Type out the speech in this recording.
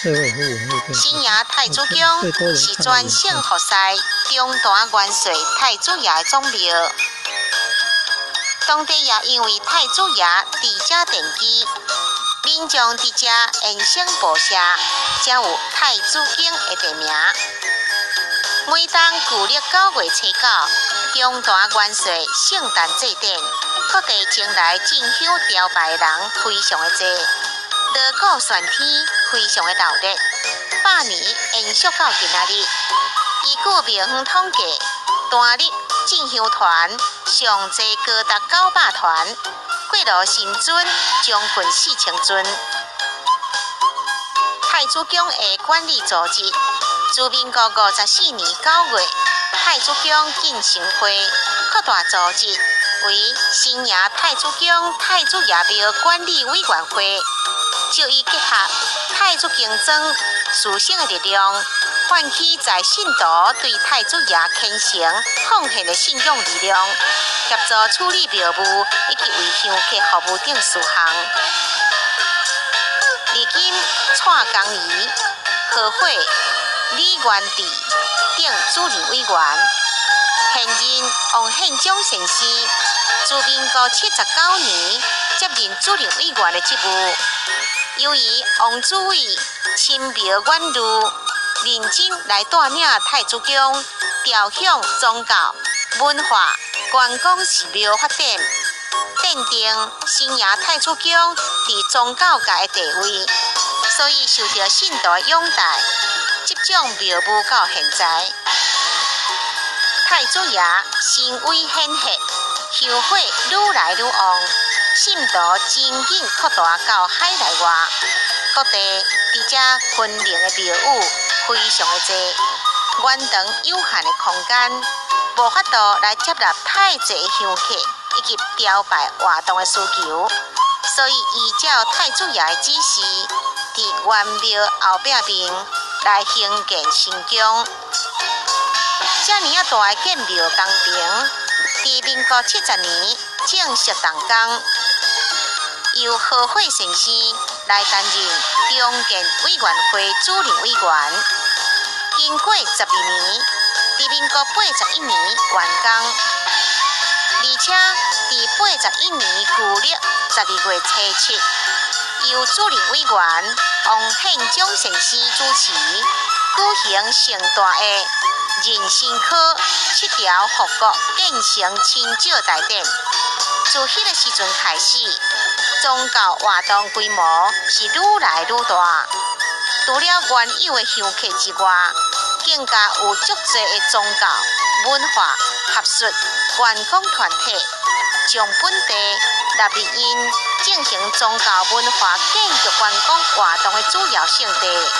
新營太子宮是全省服侍中壇元帥太子爺的總廟，當地也因為太子爺佇遮奠基，民眾佇遮延生報謝，才有太子宮的地名。每當舊曆9月初9，中壇元帥聖誕祭典，各地前來進香朝拜的人非常的濟，鑼鼓喧天，非常的鬧熱。百年延續到今仔日。依據廟方統計，單日進香團上濟高達900團，過路神尊將近4000尊。太子宮的管理組織，自民國54年9月，太子宮進成會擴大組織為新營太子宮太子爺廟管理委員會，藉以結合太子宮莊自身的力量，喚起在信徒對太子爺虔誠奉獻的信仰力量，協助處理廟務以及為香客服務等事項。如今，蔡江怡、何慧、李元志等主任委員，現任王憲章先生，自民國79年接任主任委員的職務。由於王主委深謀遠慮，認真來帶領太子宮朝向宗教、文化、觀光寺廟發展，奠定新營太子宮佇宗教界的地位，所以受到信徒的擁戴，執掌廟務到現在。太子爺神威顯赫，香火愈來愈旺，信徒真緊擴大到海內外，各地佇遮巡靈的廟宇非常的濟，原堂有限的空間，無法度來接納太濟的香客以及朝拜活動的需求，所以依照太子爺的指示，佇原廟後壁面來興建新宮。遮爾仔大的建廟工程，佇民國70年正式動工，由何惠先生來擔任重建委員會主任委員。經過12年，佇民國81年完工，而且佇81年舊曆12月初7，由主任委員王憲章先生主持，舉行盛大的壬申科七條復國建成親醮大典。自彼个時陣開始，宗教活動規模是愈來愈大。除了原有的香客之外，更加有足濟的宗教、文化、學術、觀光團體，將本地納入𪜶進行宗教文化建築觀光活動的主要勝地。